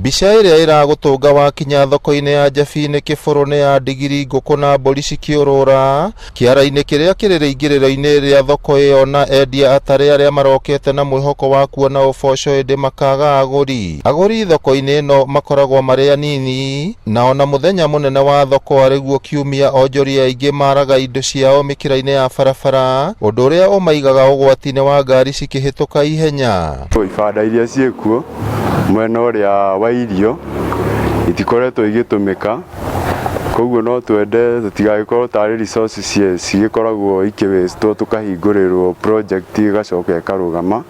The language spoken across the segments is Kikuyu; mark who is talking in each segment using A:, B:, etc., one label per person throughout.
A: Mbica ĩrĩa ĩragũtũnga wakinya thoko-inĩ ya Njabini Kĩbũrũ nĩ ya ndigiri, ngũkũ na mbũri cikĩũrũra kĩara-inĩ kĩrĩa kĩrĩ rĩingĩrĩro-inĩ rĩa thoko ĩyo na endia atare arĩa marokete na mwĩhoko wa kuona ũboco ĩndĩ makaga agũri. Agũri thoko-inĩ ĩno makoragwo marĩ anini na ona mũthenya mũnene wa thoko arĩguo kiumia onjoria aingĩ maraga indo ciao mĩkĩra-inĩ ya barabara ũndũ ũrĩa ũmaigaga ũgwati-inĩ wa ngari cikĩhĩtũka ihenya.
B: Ibanda iria ciĩkuo mwena ũrĩa wa irio itikoretwo igĩtũmĩka, koguo no twende tũtigagĩkorwo tarĩ resources cigĩkoragwo ikĩ waste tũkahingũrĩrwo project ĩgacoka ĩkarũgama,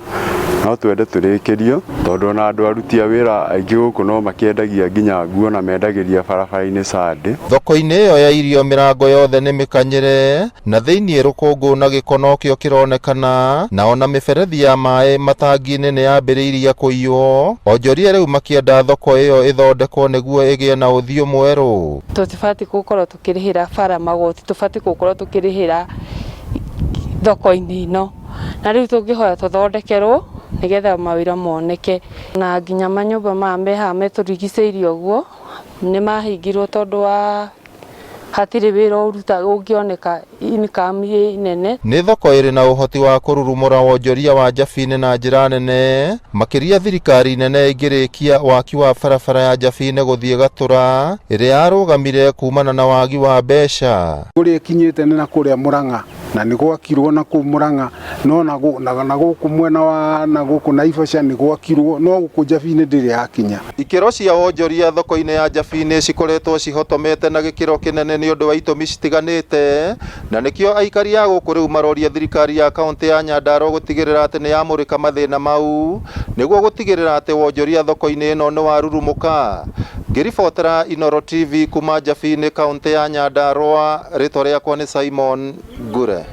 B: no twende tũrĩkĩrio tondũ ona andũ aruti a wĩra aingĩ gũkũ no makĩendagia nginya nguo na mendagĩria barabara-inĩ Sunday.
A: Thoko-inĩ ĩyo ya irio mĩrango yothe nĩ mĩkanyĩre na thĩinĩ rũkũngũ na gĩko nokĩo kĩronekana na ona mĩberethi ya maĩ matangi-inĩ nĩ yambĩrĩirie kũiywo. Onjoria rĩu makĩenda thoko ĩyo ĩthondekwo nĩguo ĩgĩe na ũthiũ mwerũ.
C: Tũtibatiĩ gũkorwo tũkĩrĩhĩra bara magoti, tũbatiĩ gũkorwo tũkĩrĩhĩra thoko-inĩ ĩno. Na rĩu tũngĩhoya tũthondekerwo nĩgetha mawĩra moneke. Na nginya manyũmba maya me haha metũrigicĩirie ũguo nĩ mahingirwo tondũ wa hatirĩ wĩra ũruta ũngĩoneka income ĩ nene.
A: Nĩ thoko ĩrĩ na ũhoti wa kũrurumũra wonjoria wa Njabini na njĩra nene makĩria thirikari nene ĩngĩrĩkia waki wa barabara ya Njabini gũthiĩ Gatũra ĩrĩa yarũgamire kumana na wagi wa mbeca.
D: Kũrĩa ĩkinyĩte nĩ na kũrĩa Mũrang'a na nĩ gwakirwo na kũu Mũrang'a no na gũkũ mwena wa na gũkũ Naivasha nĩ gwakirwo no gũkũ Njabini ndĩrĩ yakinya.
A: Ikĩro cia wonjoria thoko-inĩ ya Njabini cikoretwo cihotomete na gĩkĩro kĩnene nĩ ũndũ wa itũmi citiganĩte na nĩkĩo aikari a gũkũ rĩu maroria thirikari ya kaũntĩ ya Nyandarua gũtigĩrĩra atĩ nĩ yamũrĩka mathĩna mau nĩguo gũtigĩrĩra atĩ wonjoria thoko-inĩ ĩno nĩ warurumũka. Ngĩribotera Inooro TV kuma Njabini kaũntĩ ya Nyandarua, rĩtwa rĩakwa nĩ Simon Ngure.